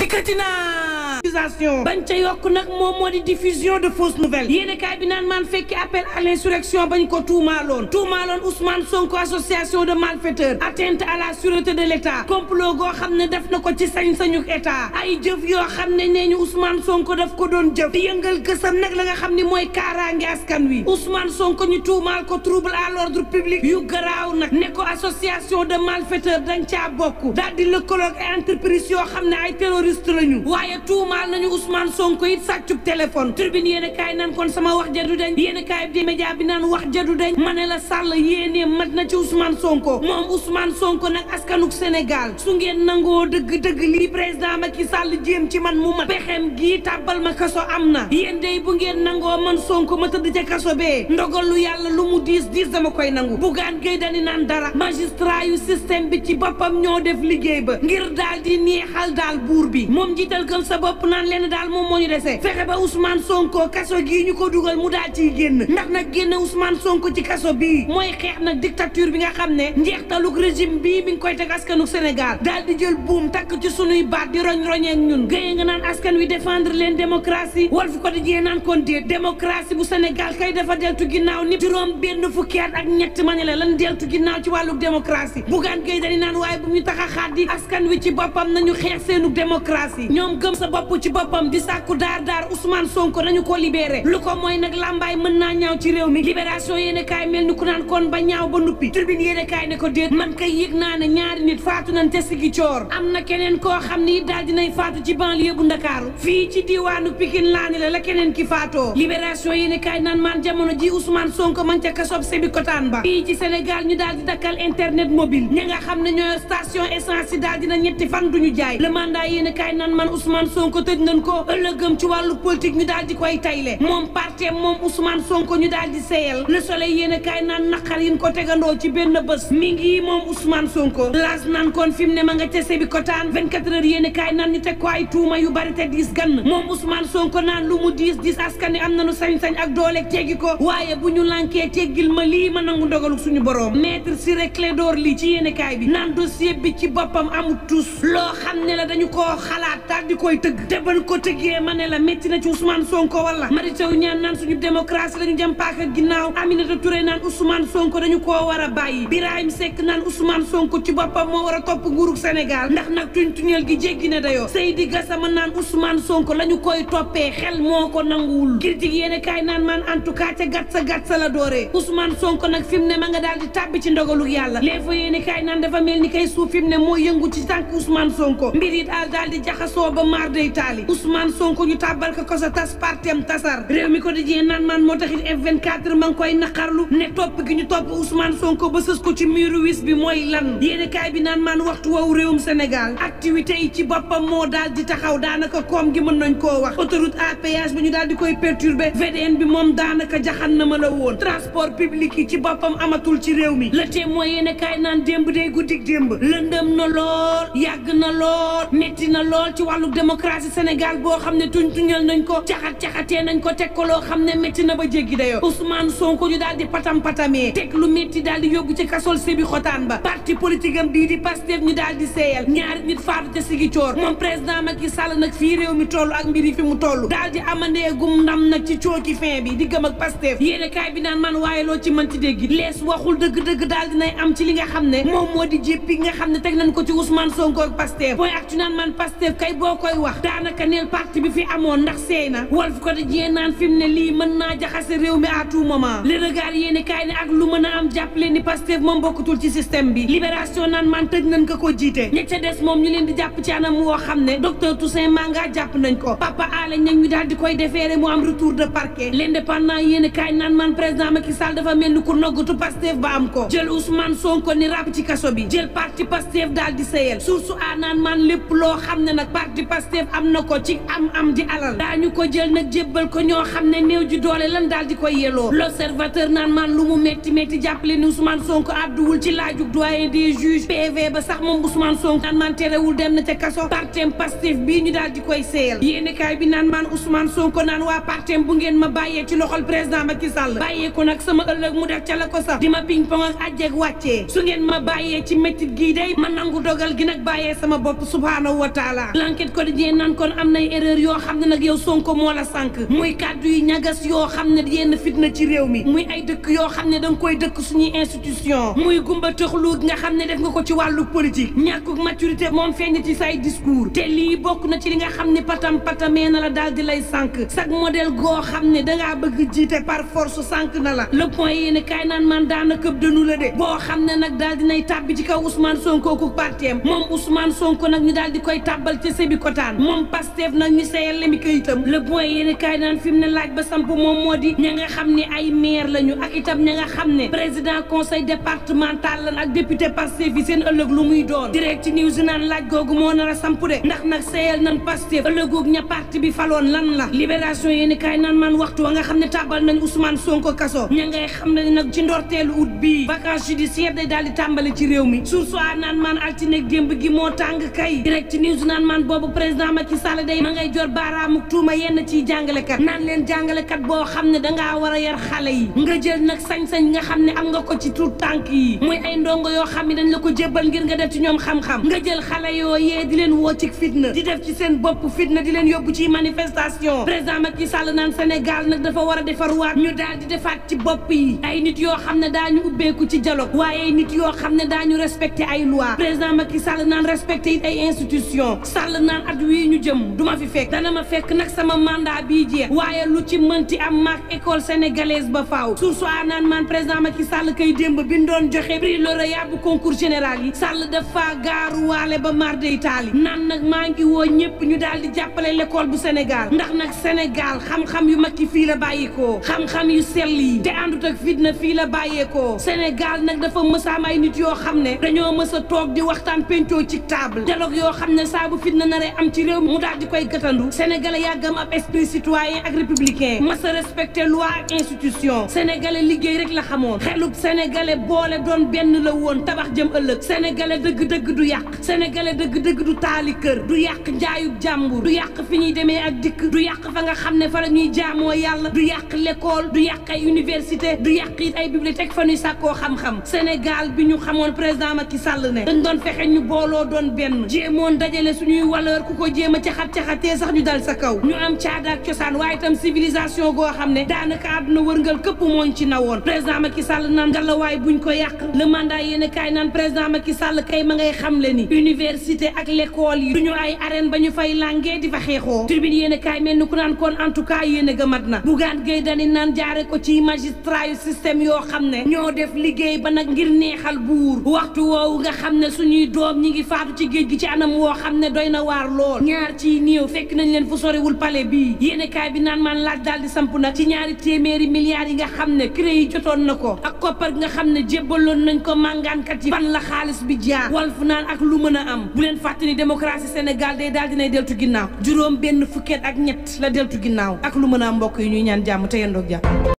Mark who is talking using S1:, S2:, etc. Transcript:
S1: dikkati naa accusation bañ ca yokk nag moom moo di diffusion de fausses nouvelles yéenekaay bi naan maan fekki appel à l'insurrection bañ ko tuumaaloon Ousmane Sonko association de malfaiteurs atteinte à la sûreté de l'État complot goo xam ne def na ko ci sañ-sañu état ay jëf yoo xam ne nee ñu Ousmane Sonko daf ko doon jëf di yëngal gësam nag la nga xam ni mooy kaaraange askan wi Ousmane Sonko ñu tuumaal ko trouble à l'ordre public yu garaaw nag ne ko association de malfaiteurs dañ caa bokk daal di lëkkaloog ay entreprise yoo xam ne ay terroriste lañu waaye tuumaal nañu Ousmane Sonko it sàccub téléphone tribune yéen a kaay naan kon sama wax jadu dañ yéen a kaay bi média bi naan wax jadu dañ ma ne la Sall yéenee mat na ci Ousmane Sonko moom Ousmane Sonko nag askanuk Sénégal su ngeen nangoo dëgg-dëgg lii président Macky Sall jéem ci man mu mat pexem gii tàbbal ma kaso am na yéen day bu ngeen nangoo man Sonko ma tëdd ca kaso bee ndogal lu yàlla lu mu diis dama koy nangu Bougane Gueye Dany naan dara magistrat yu système bi ci boppam ñoo def liggéey ba ngir daal di neexal daal buur bi moom jiital gëm sa bopp naan leen daal moom moo ñu dese fexe ba Ousmane Sonko kaso gii ñu ko dugal mu daal ciy génn ndax nag génn Ousmane Sonko ci kaso bii mooy xeex nag dictature bi nga xam ne njeextaluk régime bii mi ngi koy teg askanu Sénégal daal di jël buum takk ci sunuy baat di roñ-roñee ak ñun Gueye nga naan askan wi défendre leen démocratie Walf Quotidien naan kon déet démocratie bu Sénégal kay dafa deltu ginnaaw ni juróom benn fukki at ak ñett ma ne la lan deltu ginnaaw ci wàllu démocratie Bougane Gueye Dany naan waaye bu ñu tax a xaat di askan wi ci boppam nañu xeex seenu démocratie ñoom gëm sa bopp ci boppam di sàkku daar Ousmane Sonko nañu ko libéré lu ko mooy nag lambaay mën naa ñaaw ci réew mi libération yéen kaay mel ni ku naan kon ba ñaaw ba nuppi tribune yéen kaay ne ko déet man kay yëg naa ne ñaari nit faatu nañ te Ziguinchor am na keneen koo xam ni daal dinay faatu ci banlieue bu Ndakaaru fii ci diwaanu Pikine laa ni la keneen ki faatoo libération yéen kaay naan maan jamono ji Ousmane Sonko man ca kasob Sébikotane ba fii ci Sénégal ñu daal di dakkal internet mobile ñi nga xam ne ñooy station essence yi daal dina ñetti fan duñu jaay le mandat yéen kaay naan man Ousmane Sonko tëj nañ ko ëllëgëm ci wàllu politique ñu daal di koy tayle moom parti moom Ousmane Sonko ñu daal di seeyal le soleil yéen kaay naan naqar yin ko tegandoo ci benn bés mi ngi moom Ousmane Sonko laas naan kon fi mu ne ma nga ca Sébikotane 24 heures yéen kaay naan ñu teg ko ay tuuma yu bari te diis gann moom Ousmane Sonko naan lu mu diis askan wi am nañu sañ-sañ ak doole teggi ko waaye bu ñu lankee teggil ma lii ma nangu ndogalu suñu borom maître Ciré Clédor Ly ci yéen kaay bi naan dossier bi ci boppam amul tus loo xam ne la dañu koo xalaat daal di koy tëgg te ban ko tëggee ma ne la métti na ci Ousmane Sonko wala Mary Teuw Niane naan suñu démocratie lañu jëm paaka ginnaaw Aminata Touré naan Ousmane Sonko dañu koo war a bàyyi Birahim Seck naan Ousmane Sonko ci boppam moo war a topp nguurug Sénégal ndax nag tuñtuñel gi jéggi na dayoo Seydi Gassama naan Ousmane Sonko lañu koy toppee xel moo ko nanguwul critique yéene kaay naan man en tout cas ca gàtsa la dooree Ousmane Sonko nag fi mu ne ma nga daal di tàbbi ci ndogalug yàlla les fa yéene kaay naan dafa mel ni kay suuf fi mu ne mooy yëngu ci tànk Ousmane Sonko mbir it daal di jaxasoo ba maar day taali Ousmane Sonko ñu tàbbal ko sa tas partem tasar réew mi ko di naan man moo taxit F24 ma ngi koy naqarlu ne topp gi ñu topp Ousmane Sonko ba sës ko ci miiru wis bi mooy lan yéene kaay bi naan man waxtu woowu réewum Sénégal activité yi ci boppam moo daal di taxaw daanaka koom gi mën nañ koo wax autoroute à péage bi ñu daal di koy perturbé VDN bi moom daanaka jaxan na ma la woon transport public yi ci boppam amatul ci réew mi le témoin yéene kaay naan démb day guddik démb lëndëm na lool yàgg na lool metti na lool ci wàllu démocratie Sénégal boo xam ne tuñtuñal nañ ko caxatee nañ ko teg ko loo xam ne métti na ba jéggi dayoo Ousmane Sonko ñu daal di patamee teg lu métti daal di yóbbu ci kasol Sébikotane ba parti politique am bii di Pastef ñu daal di seeyal ñaari nit faatu ca Ziguinchor moom président Macky Sall nag fii réew mi toll ak mbir yi fi mu toll daal di amandee gum ndam nag ci cooki fin bi di gëm ak Pastef yéene kaay bi naan man waaye loo ci mën ci dégg lees waxul dëgg-dëgg daal dinay am ci li nga xam ne moom moo di jéppi nga xam ne teg nañ ko ci Ousmane Sonko ak Pastef point ak ci naan man Pastef kay boo koy wax daanaka neel parti bi fi amoon ndax seey na Walf Quotidien naan fi mu ne lii mën naa jaxase réew mi à tout moment le regard yéene kaay ne ak lu mën a am jàppale ni Pastef moom bokkutul ci système bi libération naan man tëj nañ ko jiite ña ca des moom ñu leen di jàpp ci anam woo xam ne docteur Toussaint Manga jàpp nañ ko Papa Alé Niang ñu daal di koy déféré mu am retour de parquet l'indépendant yéene kaay naan man président Macky Sall dafa mel ni ku noggatu Pastef ba am ko jël Ousmane Sonko ni ràpp ci kaso bi jël parti Pastef daal di seyal source a naan man lépp loo xam ne nag parti Pastef am am na ko ci am di alal daañu ko jël nag jébbal ko ñoo xam ne néew ji doole lan daal di koy yelloo. L'Observateur naan man lu mu metti metti jàppale ni Ousmane Sonko àdduwul ci laajug doyen des juges PV ba sax moom Ousmane Sonko naan man terewul dem na ca kaso partem Pastef bii ñu daal di koy seeyal. yéenekaay bi naan man Ousmane Sonko naan waa partem bu ngeen ma bàyyee ci loxol président Macky Sall bàyyee ko nag sama ëllëg mu def ca la ko sax di ma ping pong ak àjjeeg wàccee su ngeen ma bàyyee ci méttit gii day ma nangu dogal gi nag bàyyee sama bopp subhaanahu wa taala. L'Enquête Quotidien naan kon am nay erreur yoo xam ne nag yow Sonko moo la sànk muy kàddu yi ñagas yoo xam ne yenn fitna ci réew mi muy ay dëkk yoo xam ne danga koy dëkk suñuy institution muy gumba tëxlu nga xam ne def nga ko ci wàllu politique ñàkkuk maturité moom feeñ ci say discours te lii bokk na ci li nga xam ne patamee na la daal di lay sànk chaque modèle goo xam ne dangaa bëgg jiite par force sànk na la. Le Point yéen kaay naan man daana këb dënu la de boo xam ne nag daal dinay tàbbi ci kaw Ousmane Sonko ku parteem moom Ousmane Sonko nag ñu daal di koy tàbbal ca Sébikotane moom Pastef nag ñu seyal lemi kayitam. Le Point yéen kaay naan fi mu ne laaj ba samp moom moo di ña nga xam ne ay maire lañu ak itam ña nga xam ne président conseil départemental lan ak député Pastef yi seen ëllëg lu muy doon. Direct News naan laaj googu moo nar a samp de ndax nag seyal nan Pastef ëllëgoog ña parti bi faloon lan la. Libération yéen kaay naan man waxtu wa nga xam ne tàbbal nañ Ousmane Sonko kaso ña ngay xam ne nag ci ndorteelu août bii vacances judiciaires day daal di tàmbali ci réew mi source a naan man altine démb gi moo tàng kay. Direct News naan man boobu président Macky Sall day ma ngay jor baaraamu tuuma yenn ciy jàngalekat naan leen jàngalekat boo xam ne dangaa war a yar xale yi nga jël nag sañ-sañ nga xam ne am nga ko ci tout tànk yi muy ay ndongo yoo xam ne dañ la ko jébbal ngir nga def ci ñoom xam-xam nga jël xale yoo yee di leen woo ci fitna di def ci seen bopp fitna di leen yóbbu ci manifestation. Président Macky Sall naan Sénégal nag dafa war a defarwaat ñu daal di defaat ci bopp yi ay nit yoo xam ne daañu ubbeeku ci dialogue waaye nit yoo xam ne daañu respecté ay loi. Président Macky Sall naan respecté it ay institution Sall naan at wii ñu jëm duma fi fekk dana ma fekk nag sama mandat bii jeex waaye lu ci mënti am maak école sénégalaise ba faaw source a naan man président Macky Sall kay démb bi doon joxe prix lauréat bu concours général yi Sall dafa gaaruwaale ba mar de Italie naan nag maa ngi woo ñëpp ñu daal di jàppale l'école bu Sénégal ndax nag Sénégal xam-xam yu mag yi fii la bàyyikoo xam-xam yu sell yi te àndut ak fitna fii la bàyyeekoo Sénégal nag dafa mës a am ay nit yoo xam ne dañoo mës a toog di waxtaan pencoo ci table dialogue yoo xam ne saa bu fitna naree am ci réew mu daal di koy gëtandu sénégalais yàggam ab esprit citoyen ak républicain mës a respecté loi ak institution sénégalais liggéey rek la xamoon xelub sénégalais boole doon benn la woon tabax jëm ëllëg sénégalais dëgg-dëgg du yàq sénégalais dëgg-dëgg du taali kër du yàq njaayub jàmbur du yàq fi ñuy demee ak dikk du yàq fa nga xam ne fa la ñuy jaamoo yàlla du yàq l'école du yàq ay université du yàq it ay bibliothèque fa ñuy sàkkoo xam-xam Sénégal bi ñu xamoon président Macky Sall ne dañ doon fexe ñu booloo doon benn jéemoon dajale suñuy valeur ku ko jéem a caxat-caxatee sax ñu dal sa kaw ñu am caada ak cosaan waaye itam civilisation goo xam ne daanaka àdduna wërngal këpp mooñ ci nawoon président Macky Sall naan ngalawaay buñ ko yàq le mandat yéen kaay naan président Macky Sall kay ma ngay xamle ni université ak l'école yi duñu ay arène ba ñu fay langee di fa xeexoo tribune yéen kaay mel ni ku naan kon en tout cas yéen a gëmat na Bougane Gueye Dany naan jaare ko ci magistrat yu système yoo xam ne ñoo def liggéey ba nag ngir neexal buur waxtu woowu nga xam ne suñuy doom ñi ngi faatu ci géej gi ci anam woo xam ne doy na waar lool ñaar ci néew fekk nañ leen fu soriwul palais bii yéen kaay bi naan man laaj daal di samp nag ci ñaari téeméeri milliards yi nga xam ne CREI yi jotoon na ko ak koppar nga xam ne jébbaloon nañ ko màngaankat yi fan la xaalis bi jaar Walf naan ak lu mën a am bu leen fàtte ni démocratie Sénégal day daal dinay deltu ginnaaw juróom benn fukkeet ak ñett la deltu ginnaaw ak lu mën a am mbokk yi ñuy ñaan jàmm te yendoog jàmm